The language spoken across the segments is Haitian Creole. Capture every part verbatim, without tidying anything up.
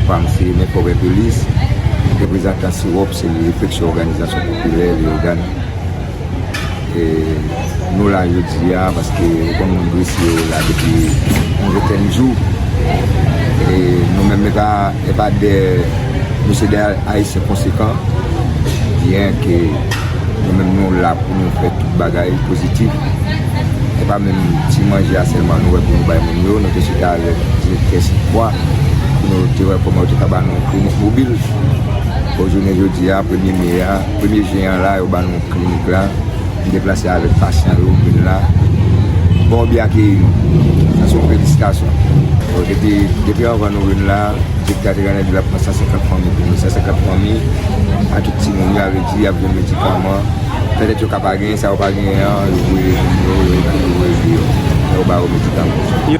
Pa m se Mèt Fòbè Pelis, reprezantan Sewòp, se refleksyon òganizasyon popilè Leyogàn. E nou la jodi a paske ou konn moun Gresye yo la depi yon ventèn jou. E nou menm, e pa, e pa de, nou se de Ayisyen konsekan, byen ke nou menm nou la pou nou fè tout bagay pozitif. E pa menm ti manje a sèlman nou wè pou nou bay moun yo. Nou te chita avèk direktè Sidkwa pou nou te wè kòman yo te ka ba nou yon klinik mobil. Bon, jounen jodi a, premye me a, premye jen an la, yo ba nou klinik la. M deplase avèk pasyan yo, vin la. Bon, byen akeyi nou. Sa se yon felisitasyon. Bon, depi, depi anvan nou vin la, direktè a te genlè di l ap pran san senkant fanmi pou nou. San senkant fanmi, a tout timoun yo, a vle di, y ap jwenn medikaman. Petèt yo ka pa genyen, sa yo pa genyen an, yo voye moun yo, yo, yo voye yo, yo ba yo medikaman.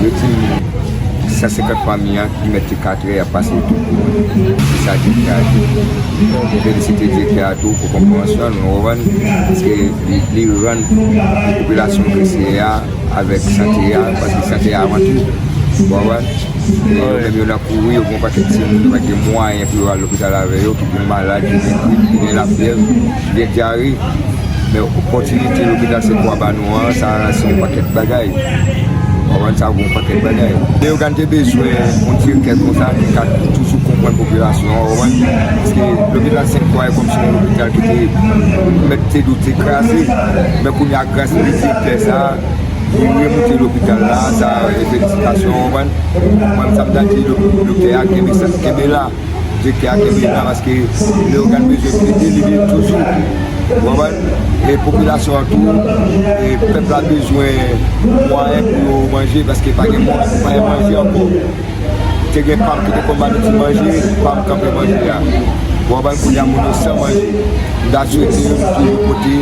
Yo di m san senkant fanmi an ki mèt te katrè y ap pase yo tout pou mwen. Se sa direktè a di. Mwen felisite direktè a tou pou konpreyansyon l, nou konprann, paske li, li rann popilasyon Gresye a avèk sante a, paske sante a avan tou, ou konprann? E yo menm yo nan kouri, yo gen yon pakèt timoun yo pa t gen mwayen pou yo al lopital avè yo, ki gen malad, ki gen grip, ki gen lafyèv, ki gen dyare. Men opòtinite lopital Sent Kwa ba nou an, sa ranse yon pakèt bagay. Ou konprann, sa ouvri yon pakèt bagay. Leyogàn te bezwen yon direktè konsa ki ka toujou konprann popilasyon an, ou konprann? Paske lopital Sent Kwa e kòmsi yon lopital ki te mèt te dou te kraze. Men kounye a gras li direktè sa, li remoute lopital la, sa e felisitasyon, ou konprann? Mwen, sa m ta di do-, doktè a, kenbe sa, kenbe la. Direktè a kenbe la paske Leyogàn bezwen plede, li bezwen toujou. Ou konprann? E popilasyon an tou, e pèp la bezwen mwayen pou yo manje paske pa gen mwa-, pa gen manje ankò. Te gen pa m ki te konn ba nou ti manje, pa m kanpe manje a. Ou konprann? Kounye a moun yo san manje. M ta swete yo toujou pote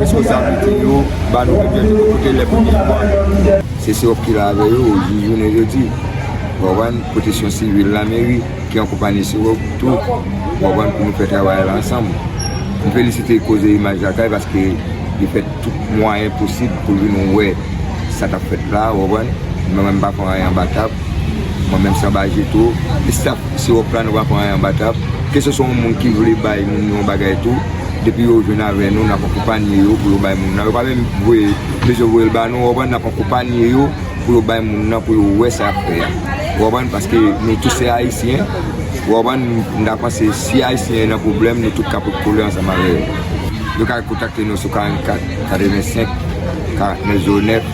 responsablite yo ba nou menm jan yo te konn pote lè premye fwa. Se Sewòp ki la avè yo, jou-, jounen jodi. Ou konprann? Pwoteksyon sivil, lameri, ki an konpayi Sewòp tou, ou konprann, pou nou fè travay la ansanm. M felisite Koze Imaj Lakay paske li fè tout mwayen posib pou l vin wè sa k ap fèt la, ou konprann. Mwen menm, m pa pran anyen anba tab. Mwen menm, se anba je tou. Estaf Sewòp la, nou pa pran anyen anba tab. Keseswa yon moun ki vle bay moun yo yon bagay tou, depi yo jwenn avè nou, n ap akonpanye yo pou yo bay moun nan. Yo pa menm voye, bezwen voye l ba nou, ou konprann, n ap akonpanye yo pou yo bay moun nan, pou yo wè sa y ap fè a. Ou konprann? Paske nou tout se Ayisyen. Ou konprann? M ta panse si Ayisyen nan pwoblèm, nou tout ka pot kole ansanm avè yo. Yo ka kontakte nou sou karannkat katrevensenk karannèf zewo nèf,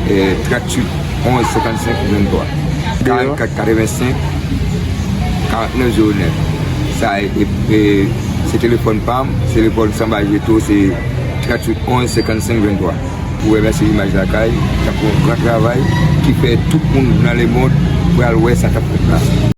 e, tranntuit onz senkannsenk venntwa. Karannkat katrevensenk karannèf zewo nèf. Sa e, e, e, se telefòn pa m, telefòn Sanba Jeto, se tranntuit onz senkannsenk venntwa. Pou remèsye Imaj Lakay, k ap fè yon gran travay, ki fè tout moun nan lemonn pral wè sa k ap fèt la.